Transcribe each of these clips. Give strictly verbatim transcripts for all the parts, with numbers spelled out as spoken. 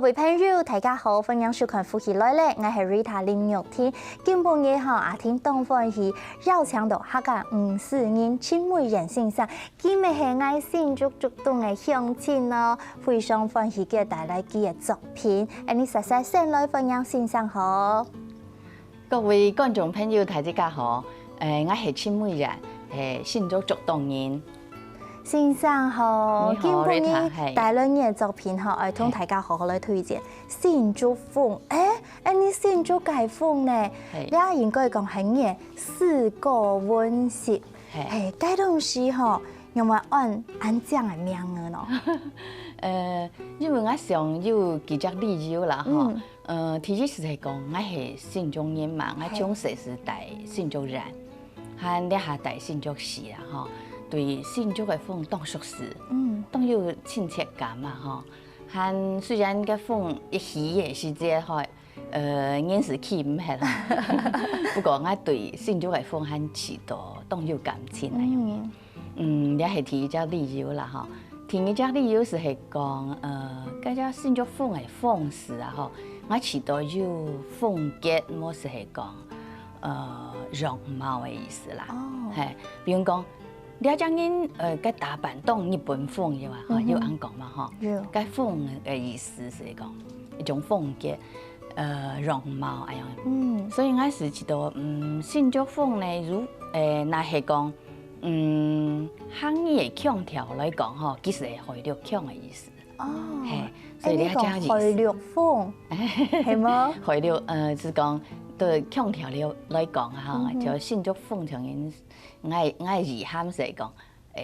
各位朋友，大家好，歡迎收看《福氣來了》，𠊎係Rita林玉婷。今晡日吼，阿婷當歡喜邀請到客家吳世仁秦美燕先生，佢乜係𠊎新竹竹東个鄉親哦，非常歡喜佢帶來佢个作品。恁呢，煞煞先來歡迎先生好。各位觀眾朋友，大家好，誒，𠊎係秦美燕，係新竹竹東人。 先生好，你好，今晡日Rita，係。帶來你个作品吼，愛同大家好好來推薦。新竹風，誒，誒，你新竹个風呢？係。這應該講係你个詩歌文集。係。係，該東西吼，仰會安恁樣个名个呢？呃，因為𠊎想有幾隻理由啦，吼。嗯。呃，第一就係講，𠊎係新竹人嘛，𠊎從細就戴新竹縣。 還這下戴新竹市啊，吼，對新竹个風當熟識，嗯。當有親切感啊，吼。還雖然个風一起个時節，吼，呃，人係企毋核啦，不過𠊎對新竹个風還試著當有感情啊，樣。嗯。嗯，這係第一隻理由啦，吼。第二隻理由就係講，呃，該隻新竹風个風勢啊，吼，𠊎試著有風格，無就係講， 呃，樣貌个意思啦。哦。係，比如講，這隻人，呃，个打扮當日本風有啊，吼，嗯哼。有恁講嘛，吼。有。該風个意思係講一種風格，呃，樣貌恁樣。嗯。所以𠊎係試著，嗯，新竹風呢，如，誒，若係講，嗯，客語个腔調來講吼，其實係海陸腔个意思。 哦，係，所以這隻意思。誒，你講海陸風，係無？海陸，呃，係講，對腔調來，來講啊，吼，嗯哼。就新竹風像𠊎，𠊎，𠊎遺憾係講，誒，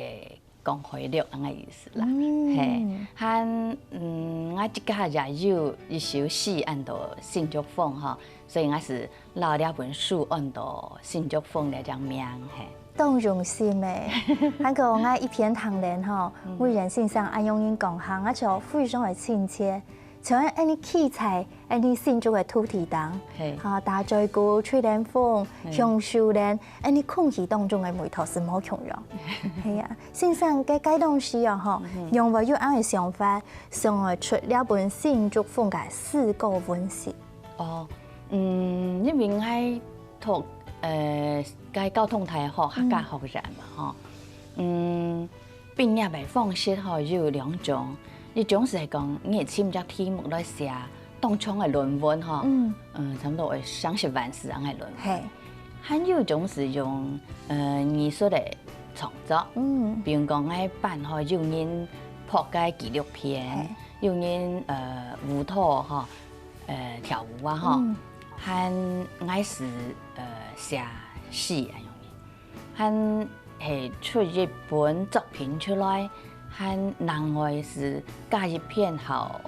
講海陸恁个意思啦。嗯。係，還，嗯，𠊎自家也有一首詩安到新竹風吼，所以𠊎係 摎這本書安到新竹風這隻名，係。當用心誒。還過𠊎一邊聽等吼，嗯。美燕先生恁樣講下，𠊎就非常个親切。像恁呢企在恁呢新竹个土地頂，係。吼，打嘴鼓、吹等風、係。享受等，恁呢空氣當中个味道係無共樣。係啊，先生，該，該東西哦，吼，嗯哼。仰會有恁个想法，想愛出這本新竹風个詩歌文集？ 哦，嗯，因為𠊎讀，呃，該交通大學客家學院嘛，嗯。吼。嗯，畢業个方式吼有兩種，一種係講你尋隻題目來寫當長个論文吼，嗯。嗯，差不多愛三十萬字恁个論文。係。還有一種係用，呃，藝術个創作，嗯。比如講𠊎班吼有人拍个紀錄片，係。有人，呃，舞蹈吼， 呃，跳舞啊吼，嗯。還𠊎係，呃，寫詩恁樣个，還係出一本作品出來，還另外係加一篇好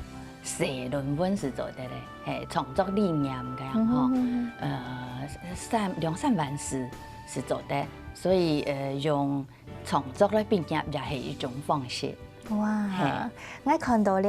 寫論文係做得个，係創作理念个樣吼，嗯哼嗯哼。呃，三，兩三萬字係做得，所以，呃，用 創作來畢業也係一種方式。哇，係。𠊎看到這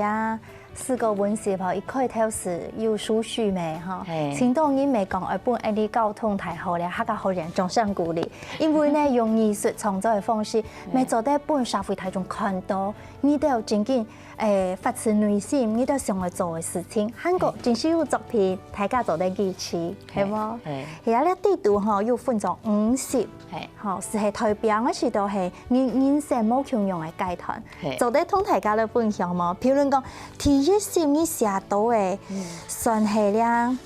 詩歌文集吼，一開頭係有書序咩吼，係。請到你咩講愛分𠊎俚交通大學這客家學院掌聲鼓勵，因為呢用藝術創作个方式，係。乜做得分社會大眾看到，你兜真經，誒，發自內心，你兜想愛做个事情，還過，係。真係有作品，大家做得支持，係無？係。係啊，這底肚吼有分做五集， 係。吼，係，係代表𠊎試著係人，人生無共樣个階段，係。做得同大家來分享無？譬如講，第一集你寫到个，嗯。算係這，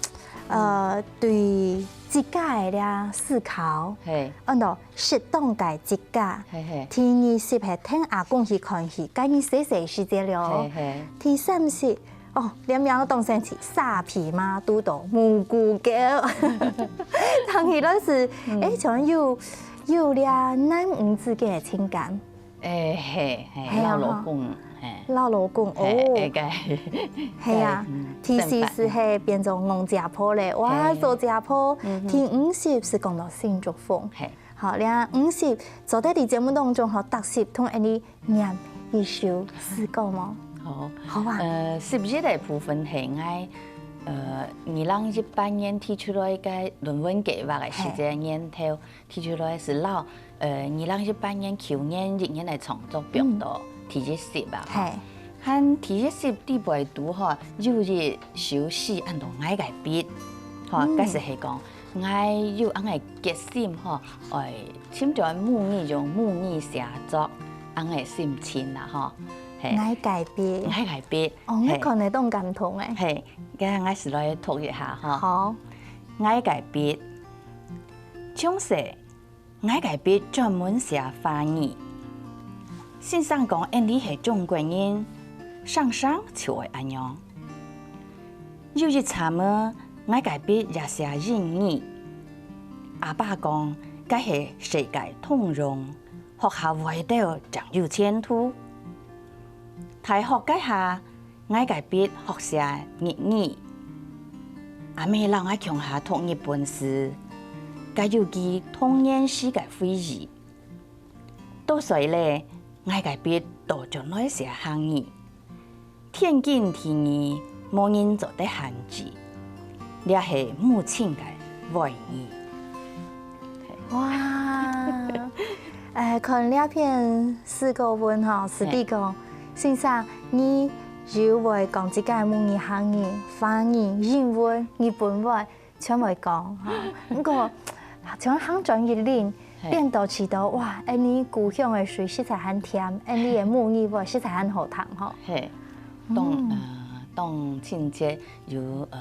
呃，嗯。對自家个這思考，係。安到適當个自家。係，係。第二集係聽阿公去看戲，該你細細時節了。係，係。第三集 哦，這名當生趣，沙皮嘛，堵到無骨狗。聽起來係，嗯。誒，像有，有這男女之間个情感。誒，係，係，係啊，摎老公，係。摎老公，係，哦。誒，該，係啊，該，嗯，第四集係變做戇姐婆咧，哇，係。做姐婆。嗯哼。第五集係講到新竹風。係。好，這五集做得在節目當中吼，特色同𠊎俚 唸一首詩歌無？好。好啊。呃，十一个部分係𠊎，呃，二零一八年提出來个論文計畫个時節，係。年頭提出來係摎，呃，二零一八年舊年一年个創作放到第一集啊。嗯。係。還第一集裡背肚吼，有一首詩安到《𠊎个筆》，吼，嗯。該就係講，𠊎有恁个決心吼，愛尋轉母語，用母語寫作，恁个心情啦吼。嘿。《𠊎个筆》。《𠊎个筆》。哦，嘿。𠊎看了當感動誒。嘿，該𠊎就來讀一下吼。好。《𠊎个筆》，從細 𠊎个筆專門寫華語。先生講𫣆俚係中國人，常常就會恁樣。有一站仔，𠊎个筆也寫英語。阿爸講，該係世界通用，學校會兜正有前途。大學該下， 𠊎个筆學寫日語。阿姆摎𠊎共下讀日本時，該有佢童年時个回憶。到歲咧，𠊎个筆倒轉來寫客語。天經地義，無人做得限制。 這係母親个回憶。哇！誒，看這篇詩歌文吼，係知講，先生，你又會講自家个母語、客語、華語、英文、日本話，全會講吼。毋過，像行轉一輪，係。變到知著，哇，𫣆俚故鄉个水實在還甜，𫣆俚个母語話實在還好聽吼。係，當，嗯。呃，當親切，有，呃，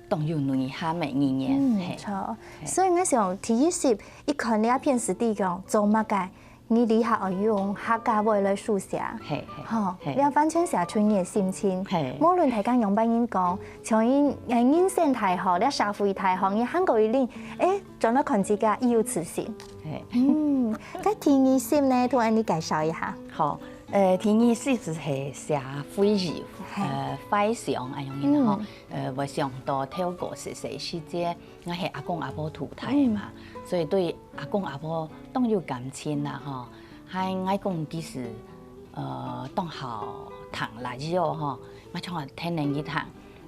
當有內涵个語言。嗯，嘿。著。嘿。所以𠊎想第一集一看這篇就知講，做麼个你這下愛用客家話來書寫。嘿，嘿，吼，嘿。這完全寫出你个心情。嘿。無論大家仰般人講，像𠊎，呃，人生大學，這社會大學，你行過一輪，誒，轉來看自家，異有自信。嘿。嗯，該第二集呢，同𫣆俚介紹一下。好，呃，第二集就係寫回憶，嘿。呃，懷想恁樣个吼。嗯。 呃，會想到頭過細細時節，𠊎係阿公阿婆渡大嘛，嗯。所以對阿公阿婆當有感情啦吼。還𠊎公其實，呃，當好聽radio吼，𠊎常常跈等佢聽，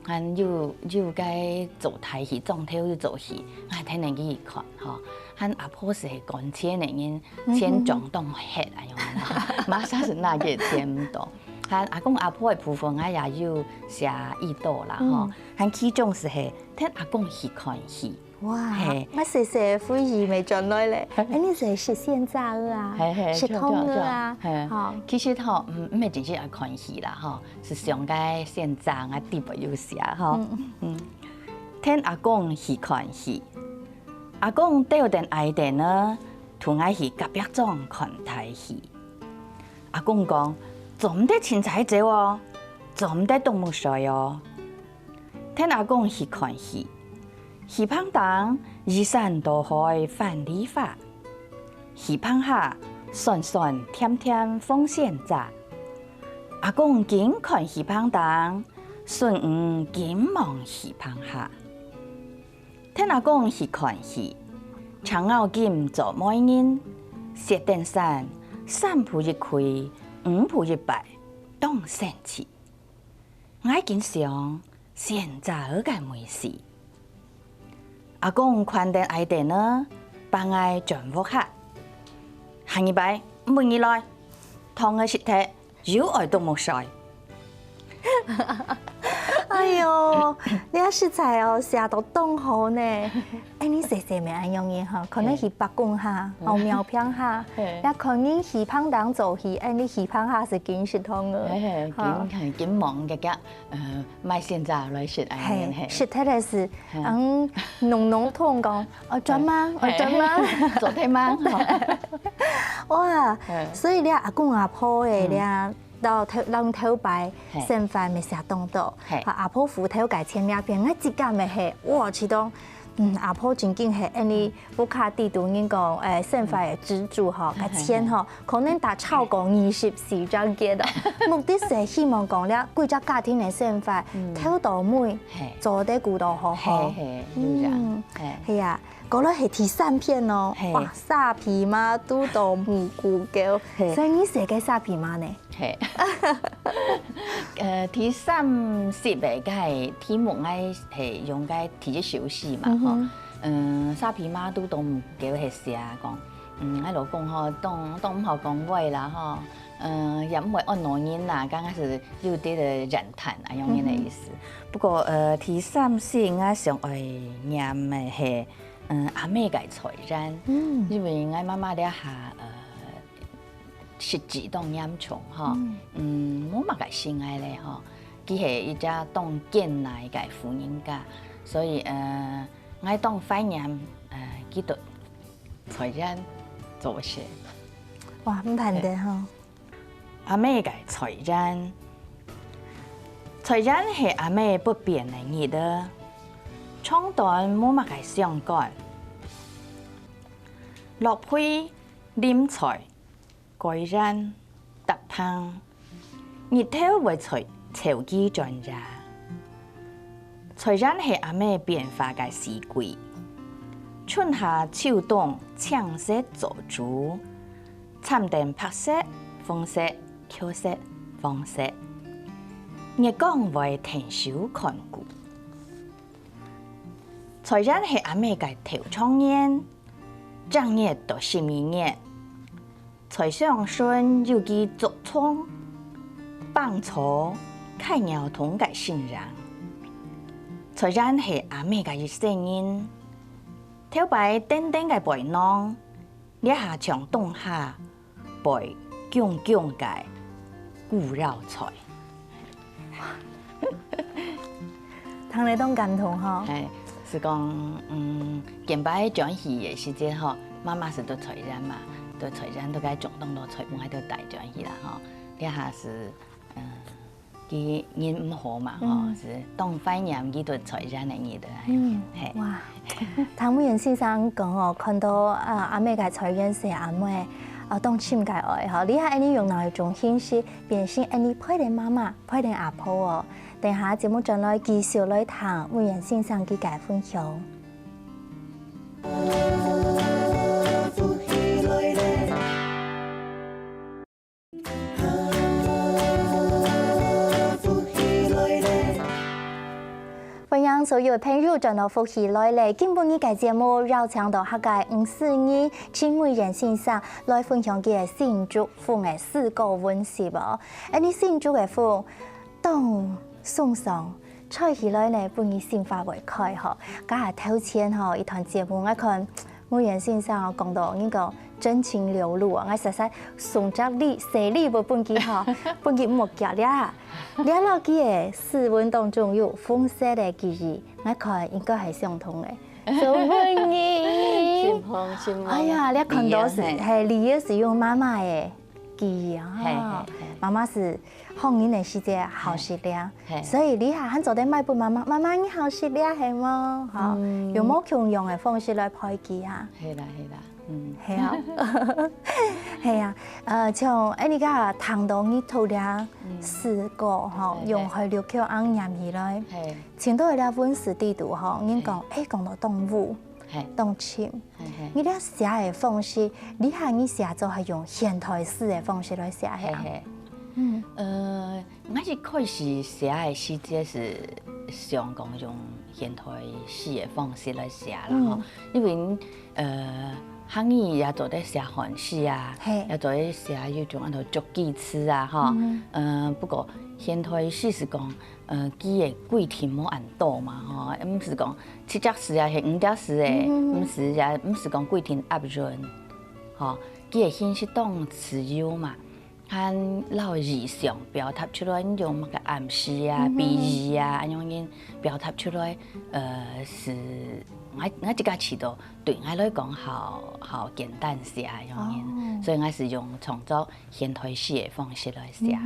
還有，有該做大戲，莊頭有做戲，𠊎跈等佢去看吼。還阿婆就係管錢个人，嗯哼。錢賺當多，恁樣啦，麼儕就拿佢錢毋到。還阿公阿婆个部分，𠊎也有寫幾多啦吼。嗯。 還其中就係跈阿公去看戲。哇，嘿。𠊎細細个回憶乜轉來咧。哎，你係食仙棗啊，嘿，嘿，食糖仔啊，著，著，著，嘿。吼。其實吼，嗯，毋係真正愛看戲啦，吼，係想該仙棗啊，底背有寫吼。嗯。嗯。跈阿公去看戲，阿公兜等𠊎兜呢，同𠊎去隔壁莊看大戲。阿公講：「做毋得凊彩走哦，做毋得啄目睡哦。」 跈阿公去看戲。戲棚頂，依山倒海樊梨花。戲棚下，酸酸甜甜鳳仙茶。阿公緊看戲棚頂，孫女緊望戲棚下。跈阿公去看戲，程咬金做媒人，薛丁山，三步一跪，五步一拜，當生趣。 𠊎緊想仙棗个味緒。阿公看等𠊎兜呢，放𠊎轉屋下。下二擺，問你來，糖仔食忒，又愛啄目睡。哎喲，你這實在哦，寫到當好呢。 哎，你細細乜恁樣个吼，可能去伯公下，嘿。吼，廟坪下，嘿。也可能戲棚頂做戲，哎，你戲棚下係緊食糖仔，嘿嘿，吼。緊，緊望个个，呃，賣仙棗來食，哎，嘿，嘿。食忒个時，嘿。嗯，噥噥頭講，哦，轉嗎？哦，嘿。轉嗎？做忒嗎？哇，嘿。所以你阿公阿婆个，嗯。你 到頭，到頭擺，嘿。生活乜寫當多。嘿。啊，阿婆扶頭个前兩篇，𠊎自家乜係，哇，試著，嗯，阿婆正經係𫣆俚屋下底肚人講，誒，生活个支柱吼，嗯。个錢吼，可能達超過二十四張結哦。目的係希望講了，歸隻家庭个生活，嗯。頭到尾，嘿。做得顧到好好。嘿，嘿，有影。嗯，嘿。係啊。 過來係第三篇哦，嘿。哇，沙皮貓拄著牯牛狗，嘿。所以你寫个沙皮貓呢？嘿。呃，第三集个該題目，𠊎係用該第一首詩嘛，吼。嗯哼。嗯，沙皮貓拄著牯牛係寫講，嗯，𠊎老公吼，當，當毋好講話啦，吼。嗯，也毋會恁惱人啦，剛開始有兜个怨嘆啊，恁樣个意思。不過，呃，第三首𠊎上愛唸个係，嗯，阿姆个菜園，嗯，因為𠊎媽媽這下，呃，失智當嚴重吼，嗯，無麼个心愛咧吼，佢係一隻當堅耐个婦人家，所以，呃，𠊎當懷念，呃，佢个菜園做事。哇，毋盼得吼。 阿姆个菜園。菜園係阿姆不變个日仔，長短無麼个相干。落肥、淋菜、改園、搭棚，日頭會照佢轉夜。 菜園係阿姆變化个四季，春夏秋冬青色做主，摻等白色、紅色、朩色、黃色，月光會𢯭手看顧。菜園係阿姆个頭長年，正月到十二月， 菜場脣有佢捉蟲、挷草、㧡鳥同个身影。菜園係阿姆个一世人，頭擺等等个背囊，這下像冬下背炕炕个古老菜。 聽了當感動吼。係，係講，嗯，見擺轉去个時節吼，媽媽係在菜園嘛，在菜園在該種當多菜，分𠊎兜帶轉去啦吼。這下係，嗯，佢人毋好嘛吼，嗯，係當懷念佢在菜園个日仔。嗯，係。哇，聽文源先生講哦，看到，呃，阿姆个菜園係阿姆，呃，當深个愛吼。這下恁樣用另一種形式，變成恁樣陪等媽媽，陪等阿婆哦。 等下節目轉來繼續來聽文源先生佢个分享。歡迎所有朋友轉到福氣來了。今晡日个節目邀請到客家五四二陳文源先生來分享佢个新竹風个四果溫室哦。恁樣新竹个風， 當鬆爽，吹起來呢，分人心花會開吼。頭先吼，一段節目，𠊎看文源先生哦，講到人講真情流露哦，𠊎實在送隻禮，細禮物分佢吼，分佢莫夾了。這落去个室溫當中有紅色个記憶，𠊎看應該係相同个。送分你。心痛，心痛。哎呀，你看到係，係，你也係用媽媽个記憶啊。係，係，係。媽媽係 好人个時節好食了，所以你還做得買分媽媽，媽媽你好食了係無？吼，用無共樣个方式來陪佢啊。係啦，係啦，嗯。係啊，係啊，呃，像恁樣个糖豆你頭了四個吼，用海陸口音念起來，係，前頭个這文字地圖吼，你講，誒，講到動物，係，動物，係，係，你這寫个方式，你還你寫做係用現代詩个方式來寫係啊？係，係。嗯，呃， 𠊎一開始寫个時節係想講用現代詩个方式來寫啦吼，因為，呃，客語也做得寫漢詩啊，係，也做得寫有種安到竹枝詞啊吼，呃，不過現代詩係講，呃，佢个規定無恁多嘛吼，毋係講七隻字啊，係五隻字个，毋係也毋係講規定押韻，吼，佢个形式當自由嘛。 還摎意象表達出來，用麼个暗示啊、比喻啊，恁樣形表達出來，呃，係𠊎𠊎自家試著對𠊎來講好好簡單寫恁樣形，所以𠊎係用創作現代詩个方式來寫。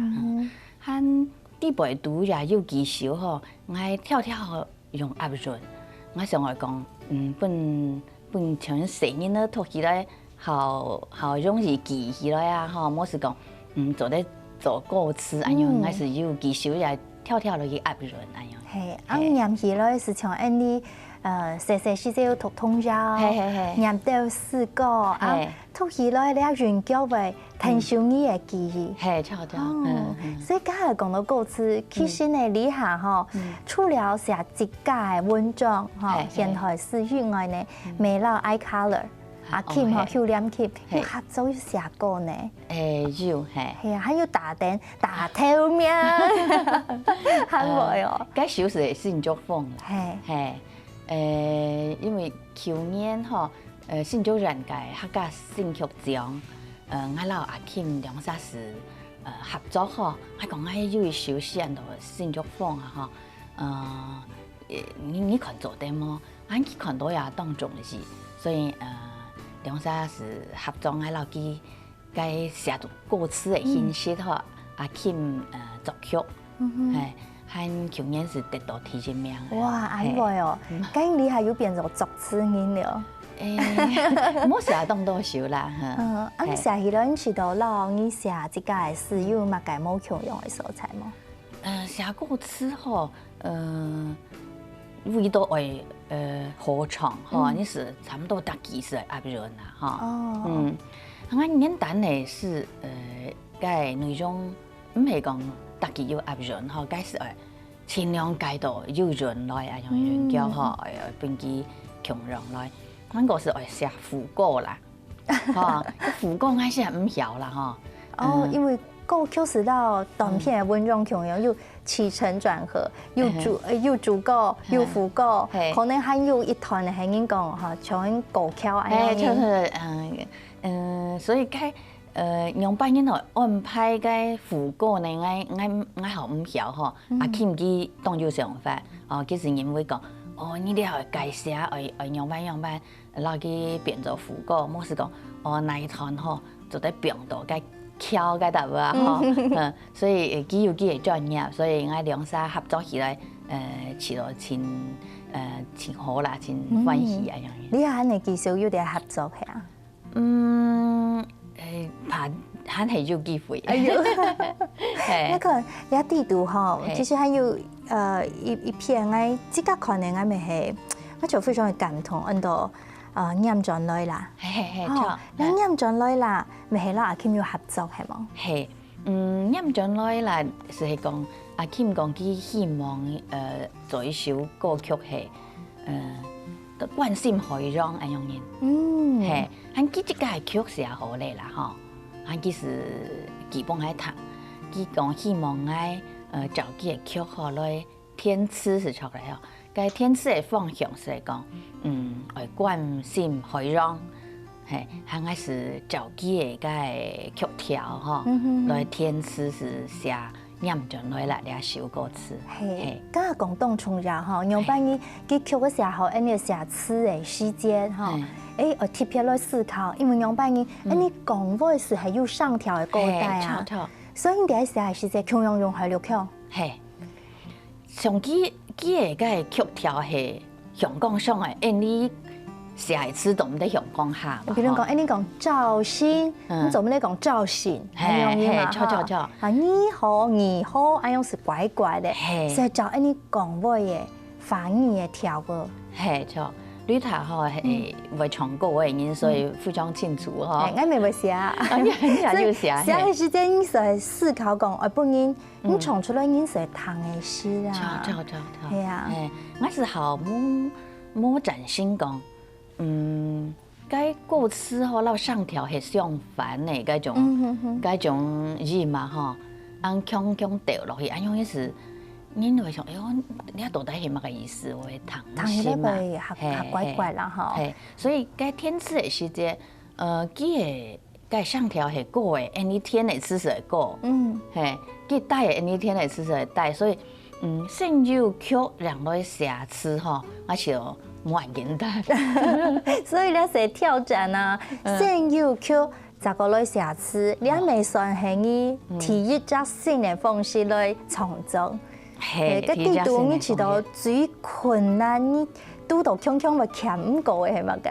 還底背肚也有幾首吼，𠊎挑挑 用押韻。𠊎想愛講，嗯，分分像細人仔讀起來好好容易記起來啊，吼，無係講，嗯，做得做歌詞恁樣，𠊎係有幾首也挑挑落去押韻恁樣。係，恁念起來係像恁樣，呃，細細時節有讀童謠，係係係，念到詩歌啊，係。 讀起來這韻腳會𢯭手你个記憶。係，差不多。哦，所以剛才講到歌詞，其實呢，這下吼，除了寫自家个文章吼，現代詩以外呢，乜摎iColor，阿Kim吼，哦，嘿。秀蓮Kim，嘿。有合作有寫歌呢。誒，有，嘿。係啊，還有打電，打頭名，還會哦。呃，該首是新竹風啦。嘿。嘿，呃，因為舊年吼，呃，新竹縣个客家新曲獎，呃，𠊎摎阿Kim兩儕係，呃，合作吼，𠊎講𠊎有一首詩安到新竹風啊吼，呃，你，你看做得無？ 恁佢看到也當中意，所以，呃，兩儕係合作，𠊎摎佢个寫作歌詞个形式吼，阿Kim，呃，作曲，嗯哼。嘿，還舊年係得到第一名个。哇，嘿。恁會哦，嗯。該你還有變做作詞人了。誒，無寫當多首啦，哈。嗯，啊，你嘿。寫起來，你試著摎你寫自家个詩有麼个無共樣个所在無？ 呃，寫歌詞吼，呃，為到愛，呃，好唱吼，嗯。你係差不多逐句係愛押韻啦，吼。哦。嗯，啊，簡單个係，呃，該內容毋係講逐句有押韻吼，該係愛盡量改到有韻來，啊，用韻腳吼，嗯。愛，愛分佢共樣來。還過係愛寫副歌啦。 吼，副歌𠊎係毋曉啦吼。哦，嗯。因為歌曲係摎短片个文章共樣，有起承轉合，有主，嗯哼。呃，有主歌，有副歌，嗯。嘿。可能還有一段係人講吼，像高蹺恁樣。嘿，就係，嗯，嗯，所以該，呃，仰般人來安排該副歌呢？𠊎，𠊎，𠊎好毋曉吼。嗯。啊，Kim佢當有想法，哦，佢係認為講，哦，你這愛改寫，愛，愛仰般仰般， 摎佢變做副歌，無係講，哦，哪一段吼，做得放到該蹺該搭位啊吼。嗯。嗯，所以，呃，佢有佢个專業，所以𠊎兩儕合作起來，呃，試著盡，呃，盡好啦，盡歡喜啊，嗯。恁樣。你還恁樣其實有點合作係啊？嗯，誒，怕，還係有機會。哎喲。嘿。你看，這底肚吼，嘿。其實還有，呃，一，一篇，𠊎自家看个，𠊎乜係，𠊎就非常个感動，安到 呃，拈轉來啦。嘿，嘿，嘿，吼，著，那嘿。拈轉來啦，乜係摎阿Kim有合作，係無？嘿，嗯，拈轉來啦，係講，阿Kim講佢希望，呃，做一首歌曲係，呃，關心海洋恁樣人。嗯。嘿，還佢自家个曲寫好咧啦，吼。還佢係基本來聽，佢講希望𠊎，呃，照佢个曲好來 填詞係著个吼，該填詞个方向係講，嗯，愛關心海洋，嘿，還愛係照佢个該曲調吼，嗯哼。來填詞係寫拈轉來啦這首歌詞。嘿，嘿。剛剛講當重要吼，仰般你，嘿。佢曲个寫好，恁樣寫詞个時節吼，嘿。誒，愛特別來思考，因為仰般你，嗯。恁樣講話係還有聲調个高低啊。嘿，著，著。所以你在寫个時節，共樣用海陸腔。嘿。 像佢，佢个該曲調係香港腔个，恁你寫个詞都毋得香港話嘛，比如講，吼。恁你講照新，嗯。你做毋得講照新，嘿，恁樣嘛，嘿，著，吼。著，著。啊，你好，你好，恁樣係怪怪个，嘿。所以照恁你講話个華語个調个。嘿，著。Rita吼，係，嗯。會唱歌个人，所以非常清楚吼。嗯。哎，𠊎乜會寫啊。啊，你，你也有寫，所以寫个時間，你係思考講，哎，本人 你唱出來人係聽个詩啦。著，著，著，著。係啊。哎，𠊎係好無，無贊成講，嗯，該歌詞吼，摎聲調係相反个，該種，嗯哼哼。該種意嘛吼，恁強強調落去，恁樣意思，人會想，哎喲，你到底係麼个意思？會聽毋識嘛。聽起來會嚇，嘿，嚇怪怪啦，吼。嘿，所以該填詞个時節，呃，佢个 該聲調係高个，恁你填个詞係高。嗯。嘿，佢低个，恁你填个詞係低，所以，嗯，先有曲，然後寫詞吼，啊就無恁簡單。所以這係挑戰啊，嗯。先有曲，再過來寫詞，這乜算係你第一隻新个方式來創作。嘿，嘿，該第一隻新个方式。底肚你試著最困難，你堵著強強會徛毋過个係麼个？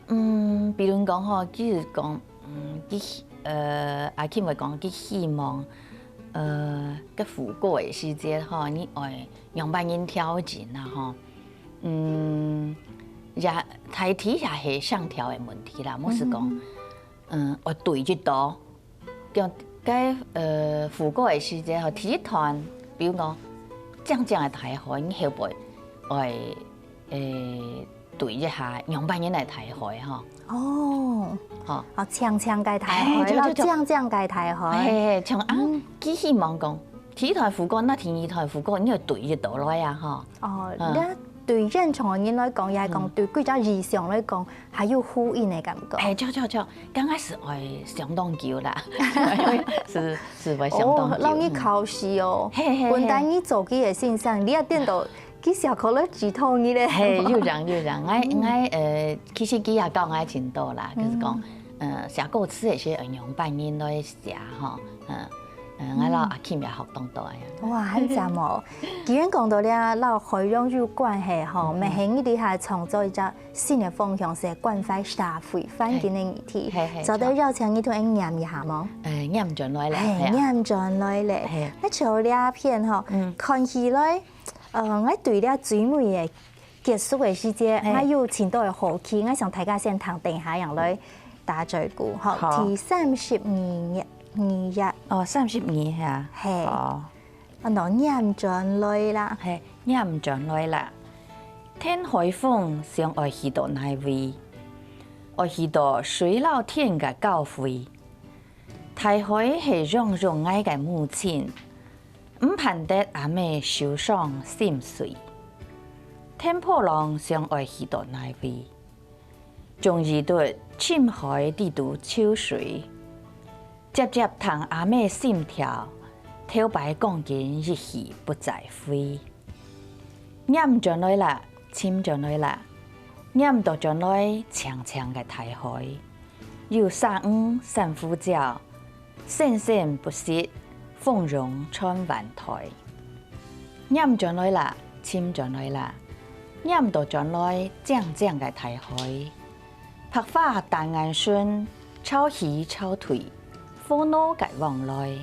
嗯，比如講吼，佢係講，嗯，佢，呃，阿Kim會講，佢希望，呃，該副歌个時節吼，你愛仰般人調整啊吼。嗯，也大體也係聲調个問題啦，無係講，嗯，愛對得到。 叫該，呃，副歌个時節吼，第一段，比如講，靚靚个大海，你後背愛，誒，對一下仰般形个大海吼。哦，吼。哦，青青个大海，嘿，就，就，就。摎靚靚个大海。嘿，嘿，像啊，嗯。佢希望講，第一台副歌，該第二台副歌，你愛對得到來啊，吼。哦，嗯。該對現場个人來講，也係講，嗯。對歸隻意象來講，還有呼應个感覺。哎，就，就，就，剛開始愛想當久啦，是，是會想當久。哦，讓你考試哦。嗯。嘿，嘿，嘿。本來你做佢个先生，你也顛倒 佢寫可能指導你咧。嘿，有影，有影。𠊎，嗯。𠊎，呃，其實佢也教𠊎真多啦，就是講，嗯。呃，寫歌詞个時候愛仰般形來寫吼，嗯，呃，𠊎摎阿Kim也學當多呀。哇，恁讚哦！既然講到這，摎海洋有關係吼，嗯。明年你這下創作一隻新个方向，係關懷社會環境个議題，嘿，嘿，做得邀請你同𠊎唸一下無？呃，唸轉來咧，嘿，嘿啊。唸轉來咧。嘿。該像這片吼，嗯。看起來 呃，𠊎對這最尾个結束个時節，嘿。𠊎有盡多个好奇，𠊎想大家先聽，等一下正來打嘴鼓，吼。好。第三十二頁，二頁。哦，三十二下。嘿。哦。啊，喏，唸轉來啦。嘿，唸轉來啦。天海風想愛去到哪位？愛去到水摎天个交匯。大海係養育𠊎个母親， 毋盼得阿姆受傷心碎。天破浪想愛去到哪位？終於在深海底肚泅水，接接聽阿姆心跳，頭擺鋼筋一去不再回。唸轉來啦，沉轉來啦，唸到轉來青青个大海。 有鯊魚、珊瑚礁，生生不息，豐容穿萬代。唸轉來啦，沉轉來啦，唸到轉來靚靚个大海。白花單眼脣，潮起潮退，火腦个往來。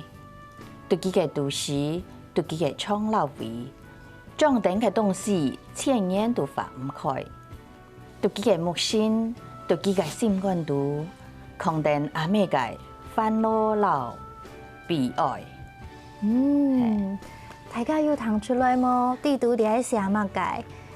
突起个都市，突起个長老圍，種等个東西，千年都化毋開。 突起个目神，突起个心肝肚，囥等阿姆个煩惱摎悲哀。嗯，大家有聽出來無？底肚這寫麼个？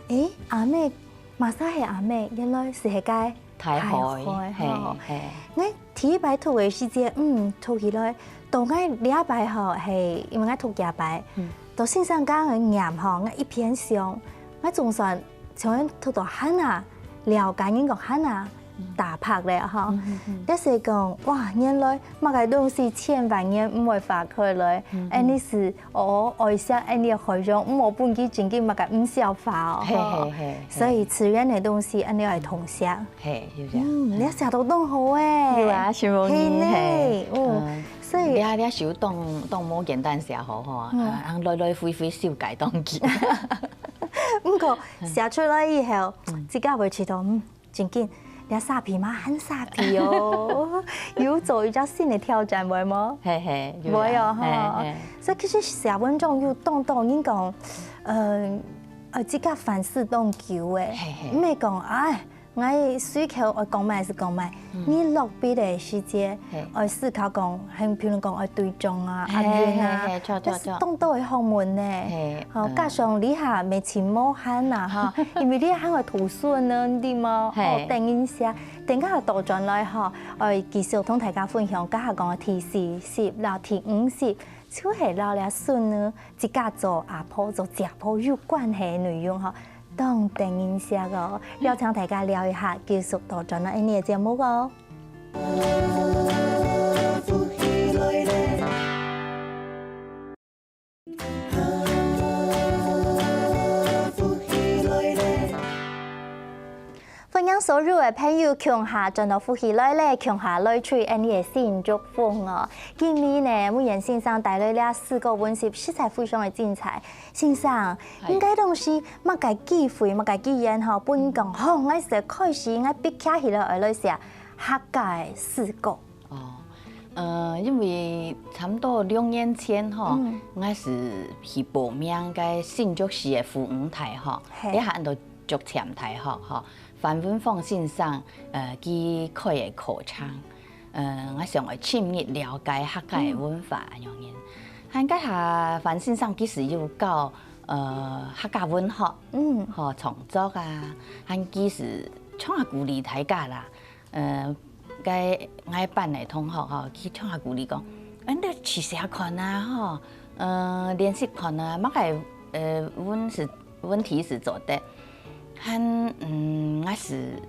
誒，阿姆，麼儕係阿姆？原來係該个大海，大海，嘿，吼。嘿。𠊎第一擺讀个時節，嗯，讀起來，到𠊎這擺吼，係，因為𠊎讀這擺，嗯。到先生講个唸吼，𠊎一片想，𠊎總算 像讀到恁樣，了解人講恁樣，嗯。打拍咧吼。嗯，嗯，嗯。也係講，哇，原來麼个東西千萬年毋會化開來，嗯，嗯。恁樣係，哦，愛惜恁樣个海洋，毋好分佢真經麼个毋消化哦，嘿，吼。嘿，嘿，嘿。所以自然个東西，恁樣愛痛惜。嘿，有影。嗯，你寫到當好誒。有啊，承蒙你，係呢，嘿。哦，嗯。所以你啊，你啊，手當，當無簡單寫好吼，嗯。啊，來來回回修改當久。 毋過寫出來以後，嗯。自家會試著，嗯，真經，這沙皮嘛，還沙皮哦，有做一隻新个挑戰，會無？嘿嘿，有啊。會哦，吼。嘿嘿。所以其實寫文章有當多人講，呃，呃，自家反思當久誒，嘿嘿。毋係講，哎， 𠊎隨口愛講麼就講麼，嗯。你落筆个時節，嘿。愛思考講，很，譬如講愛對象啊，嘿，押韻啊，嘿，嘿，著，著，這係當多个學問呢。嘿，吼，嗯。加上這下疫情無閒啊，吼，因為這下還愛讀書呢，對無？嘿。吼，等一下，等下倒轉來吼，愛繼續同大家分享，這下講个第四十摎第五十，就係摎這孫呢，自家做阿婆、做姐婆有關係个內容吼。 當得人惜哦，邀請大家尞一下，繼續倒轉來𠊎等个節目哦。歡迎所有个朋友共下轉到福氣來了，共下來吹𠊎等个新竹風哦。今晡日呢，文彥先生帶來這四個溫習，實在非常个精彩。 先生，係。應該講係麼个機會、麼个機緣吼，分你講，吼，𠊎就開始，𠊎逼徛起來，愛來寫客家个詩歌。哦，呃，因為差毋多兩年前吼，嗯。𠊎係去報名該新竹市个婦女大學，係。這下安到竹塹大學吼，范文芳先生，呃，佢開个課程。 呃，𠊎想愛深入了解客家个文化，嗯。恁樣个。還該下范先生其實有教呃，客家文學，嗯，吼，創作啊，還佢係像下鼓勵大家啦，呃，該𠊎班个同學吼，佢像下鼓勵講，恁樣試寫看啊，吼，呃，練習看啊，麼个，呃，問是，問題係做得，還，嗯，𠊎係，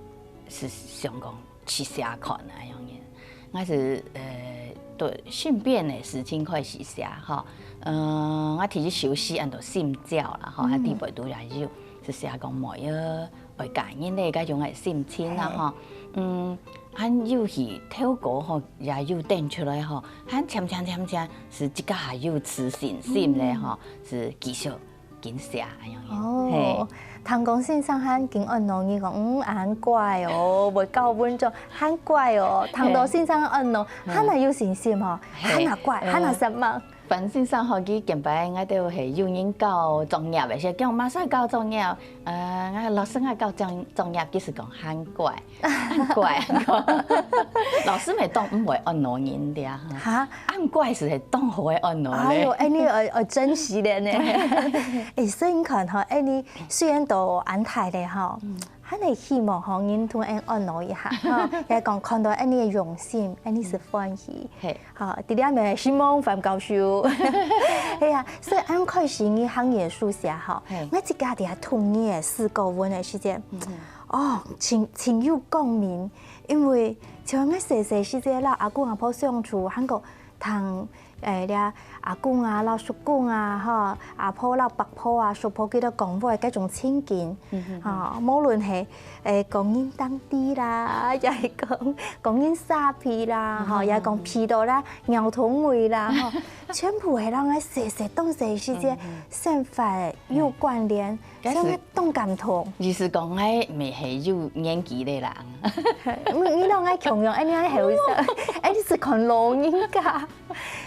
係想講試寫看啊，恁樣。 𠊎係，呃，對身邊个事情開始寫吼。呃，𠊎第一首詩安到心焦啦吼，嗯。還底背肚也有，係寫講每一个愛嫁人个該種个心情啦吼。嗯，還有去透過吼，也有登出來吼，還漸漸漸漸係自家還有自信心咧吼，係繼續 緊寫恁樣。哦，嘿。聽講先生還緊安慰你講，嗯，恁乖哦，會教文章，恁乖哦。聽到先生安慰，嘿。還較有信心哦，嘿，還較乖，呃，還較煞猛。反正上學期見擺，𠊎兜係有人交作業个，係講麼儕交作業，呃，𠊎老師𠊎交作，作業，佢係講恁乖。 恁乖，恁乖。老師乜當毋會安慰人个哈。哈？恁乖係當好个安慰咧。哎喲，恁樣愛，愛珍惜个呢。欸，所以你看吼，恁樣雖然都恁大咧吼，嗯。還係希望吼，人同𠊎安慰一下吼，也講看到恁樣个用心，恁樣係歡喜。嘿。 好，第二名係希望范教授。係啊，所以恁開始你行業書寫吼，嘿。𠊎自家在讀你个四國文个時節，嗯哼。哦，真，真有共鳴，因為像𠊎細細時節，摎阿公阿婆相處，還過聽，誒，這阿公啊，摎叔公啊，吼，阿婆摎伯婆啊，叔婆佢兜講話該種情景，嗯哼哼。吼，無論係，誒，講人當地啦，也係講，講人沙皮啦，吼，嗯哼哼。也講皮到啦， 貓頭鷹啦，吼，全部係摎𠊎細細當細時節，嗯，嗯。生活有關聯，嗯。所以𠊎當感動。意思講，𠊎乜係有年紀个人。你，你摎𠊎共樣，恁樣後生，恁樣係看老人家。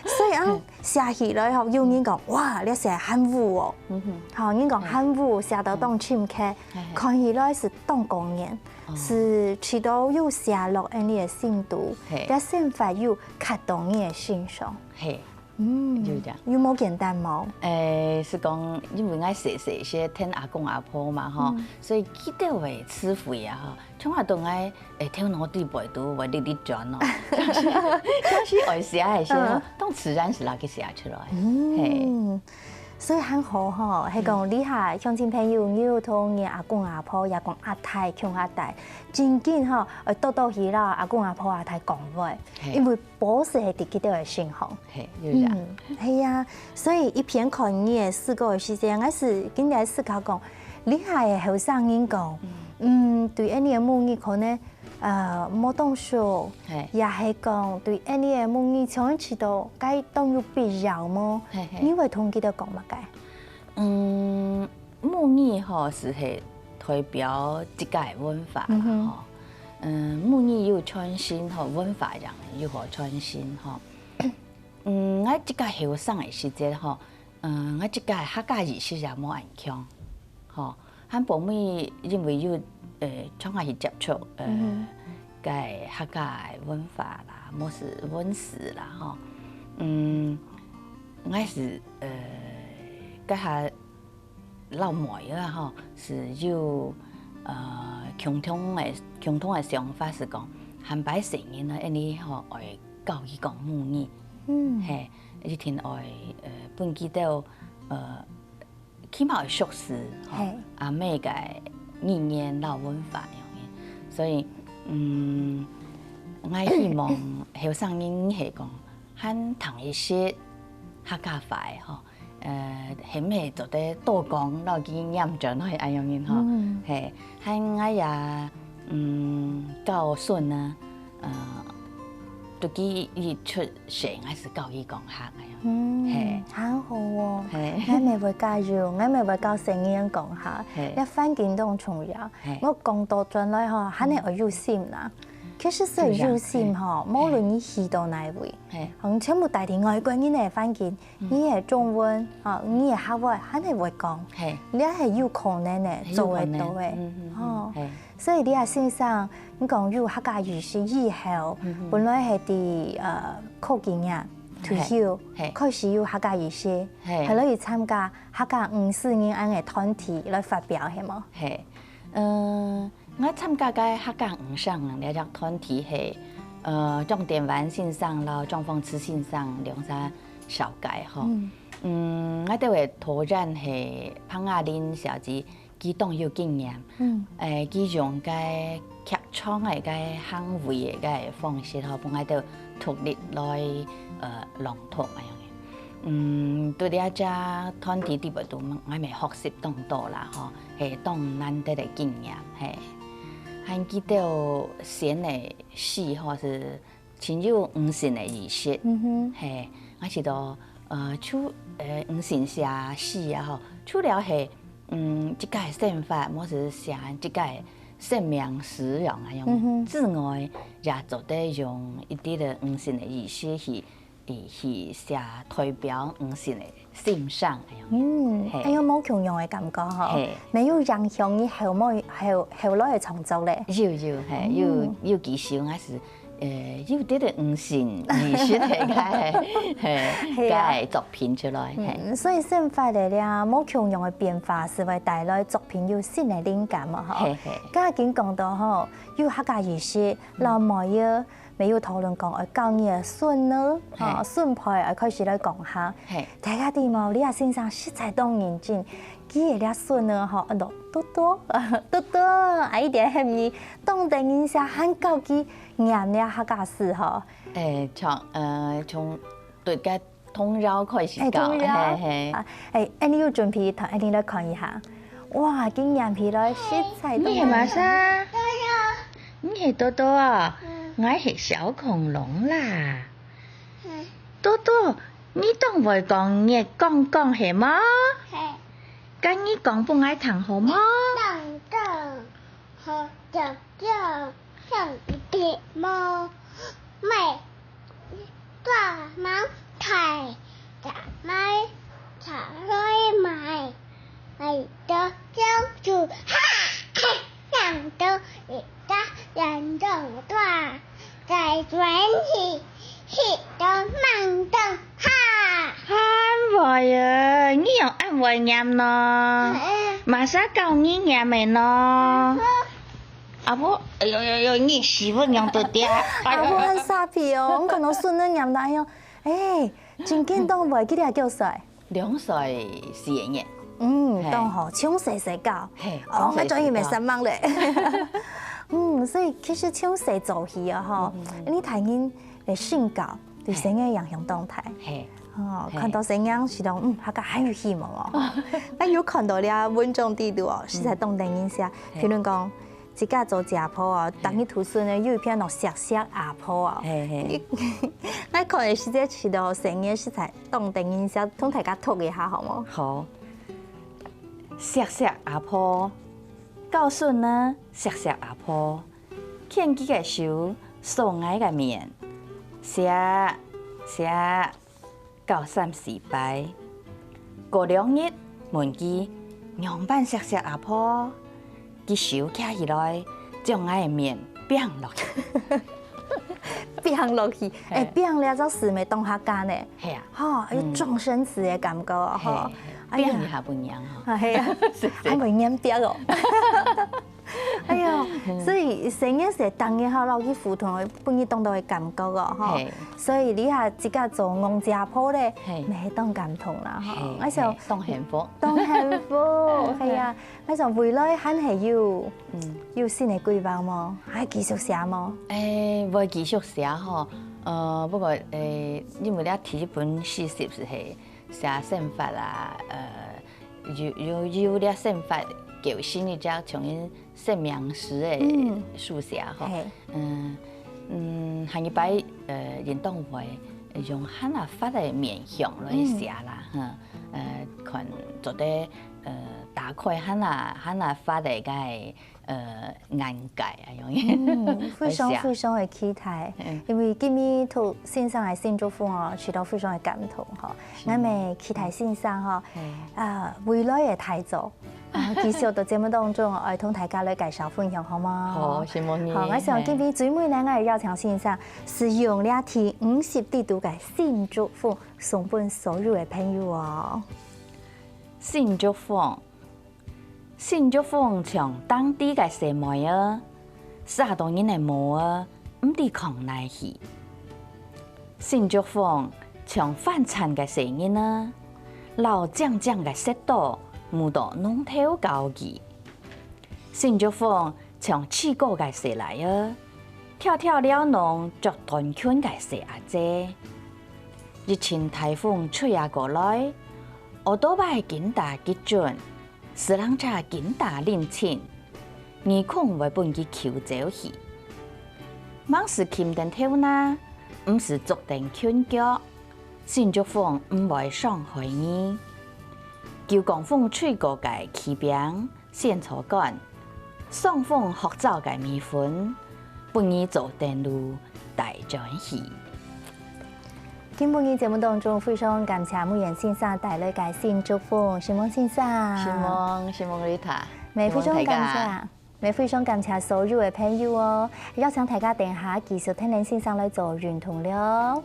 所以啊，嗯。寫起來吼，有人講，哇，你寫漢武哦。嗯哼。吼，人講漢武寫到當深刻，嗯。嘿嘿。看起來係當高人。 哦。係試著有寫落恁樣个深度，嘿。這生活有刻到你个心上。嘿。嗯，有影。有無簡單無？誒，係講，因為𠊎細細時聽阿公阿婆嘛，吼，嗯。所以佢兜个詞彙啊，吼，從來都𠊎，誒，頭腦底背都會哩哩轉哦。像係，像係愛寫个時候，嗯。當自然係拿去寫出來。嗯。嘿。 所以還好吼，係講，嗯。這下鄉親朋友，你有同你阿公阿婆，也講阿太、共下戴，真緊吼，愛多多去摎阿公阿婆、阿太講話，嘿。因為寶石係在佢兜个身上。嘿，有影。嗯，係啊，所以一邊看你个四國个時節，𠊎係緊來思考講，這下个後生人講，嗯。嗯，對恁樣个母語可能 呃，無當熟，嘿。也係講對恁樣个母語，像你試著該當有必要無？嘿嘿。你會同佢兜講麼个？嗯，母語吼，係係代表自家个文化啦，嗯哼。吼。嗯，母語有傳承吼，文化也有好傳承吼。嗯，𠊎自家後生个時節吼， 嗯，𠊎自家个客家意識也無恁強，吼。還後尾因為有，呃，像下去接觸，呃，嗯哼。該客家个文化啦，無係文史啦，吼。嗯，𠊎係，呃，該下老妹仔啊，吼，係有，呃，共同个，共同个想法係講，下擺細人啊，恁樣吼，愛教佢講母語。嗯。嘿，一定愛，呃，分佢兜，呃， 起碼愛熟識，吼，嘿。阿姆个語言摎文化恁樣。所以，嗯，𠊎希望後生人係講，還聽一息客家話，吼，呃，係毋係做得多講，摎佢唸轉來恁樣，吼。嗯。嘿，還𠊎也，嗯，教孫啊，呃，對佢一出 先還係教佢講客个。嗯，嘿。還好哦。嘿。𠊎乜會加油，𠊎乜會教細人講客，嘿。這環境當重要。嘿。𠊎講倒轉來吼，還係愛有心啦。其實係有心吼，嘿。無論你去到哪位，嘿。嗯，全部帶到外國人个環境，嗯。你个中文，吼，你个客話，還係會講。嘿。這係有可能个，有可能。做得到个。嗯，嗯，嗯，吼。嘿。 所以你啊，先生，你講有客家語係以後，嗯哼。本來係在，呃，科技業，退休，係，開始有客家語系，係，係來去參加客家五四人恁个團體來發表，係無？係，嗯，𠊎參加个客家五四人這隻團體係，呃，張典婉先生摎張鳳慈先生兩儕紹介吼。嗯，𠊎兜个導演係彭雅玲小姐， 佢當有經驗，嗯，誒，佢用該劇場个該行為个該方式吼，分𠊎兜獨立來，呃，朗讀恁樣个。嗯，對這隻團體底背肚，𠊎乜學習當多啦吼，係當難得个經驗，係。還佢兜選个戲吼係 盡有女性个意識。嗯哼，係，𠊎試著，呃，除，呃，女性寫詩啊吼，除了係，嗯，自家个生活，無係寫自家个生命史樣啊樣之外，也做得用一啲个女性个意識去，去寫代表女性个 欣賞，恁樣。嗯，係，還有無共樣个感覺吼，係，乜有影響你後尾後後來个創作咧。有有係，有有幾首𠊎係，呃，有兜仔女性意識个，係，係啊，个作品出來，係。嗯，所以生活个這無共樣个變化，係會帶來作品有新个靈感嘛吼。係係，剛剛講到吼，有客家意識，老妹仔 乜有討論講愛教你个孫仔，吼，孫輩愛開始來講客。大家知無？這先生實在當認真，佢个這孫仔吼，安到多多，多多，啊，一定喊你當得人惜，還教佢唸這客家詩吼。誒，從，呃，從對个 童謠開始教，欸，童謠。係係。啊，欸，恁樣有準備，同恁樣來看一下。哇，佢唸起來實在當，你係麼儕？你係多多啊？𠊎係小恐龍啦。多多，你當會講月光光係無？該你講分𠊎聽好無？月光光，好 恁會啊，你仰恁會唸呢？麼儕教你唸个呢？ 阿婆，哎喲喲喲，你屎朏仰到這？阿婆恁沙皮哦，𠊎看到孫仔唸到恁樣，欸，真緊當會，佢這幾歲？兩歲四個月。嗯，當好，從細細教。係，哦，𠊎轉去乜煞猛咧。嗯，所以其實從細做起啊，吼，你大人个身教對生活影響當大。係，哦，看到生活係講，嗯，客家還有希望哦。但有看到這文章底肚哦，實在當得人惜。譬如講， 自家做姐婆哦，逐日讀書呢，有一篇哦，惜惜阿婆哦。係係。𠊎看个時節，試著細人實在當得人惜，同大家讀一下好無？好。惜惜阿婆，教孫仔惜惜阿婆，牽佢个手，掃𠊎个面，惜惜 教三四擺。過兩日問佢仰般惜惜阿婆，佢手擎起來，將𠊎个面拚落去。拚落去，欸，拚這隻字乜當客家呢。係啊。吼，有撞生詞个感覺哦，吼。係，哎呀，拚一下分人吼。係啊，還會黏壁哦。 哎喲，所以細人仔當然好，摎佢互動，分佢當多个感覺哦，吼。係。所以這下自家做戇姐婆咧，係，乜係當感動啦，吼。係，𠊎想係，當幸福。當幸福，係啊。𠊎想未來還係有，嗯，有新个規劃無？還繼續寫無？欸，會繼續寫吼。呃，不過，欸，因為這第一本詩集係寫生活啊，呃， 有有有這生活構成一隻像𠊎生命史个書寫吼。嗯，嗯，下一擺，呃，應當會用還較闊个面向來寫啦，哈，呃，看做得，呃，打開還較還較闊个該，呃，眼界啊，樣。嗯，非常非常个期待，因為今日讀先生个新作風哦，受到非常个感動吼。 𠊎乜期待先生吼，啊，未來个大作，啊，繼續到節目當中，愛同大家來介紹分享，好嗎？好，承蒙你。好，𠊎想今日最尾呢，𠊎愛邀請先生，使用這第五十地圖个新竹風，送分所有个朋友哦。新竹風，新竹風像當地个細妹仔， 煞到人个毛仔，毋知囥哪去。新竹風像番田个細人仔，摎靚靚个雪朵舞到弄頭搞技。新竹風像試過个細倈仔，跳跳撩弄著短裙个細阿姐。一陣颱風吹啊過來，奧多拜緊打急轉， 斯人車緊打冷清，耳空會分佢搝走去。吂使歕等頭那，毋使捉等裙腳，新竹風毋會傷害你。九降風吹過个柿餅、仙草乾，爽風學走个米粉，分你做等路帶轉去。 今晡日節目當中，非常感謝梅園先生帶來个新竹風，承蒙先生。承蒙，承蒙Rita，也非常感謝，也非常感謝所有个朋友哦，邀請大家等下繼續聽林先生來做運動了。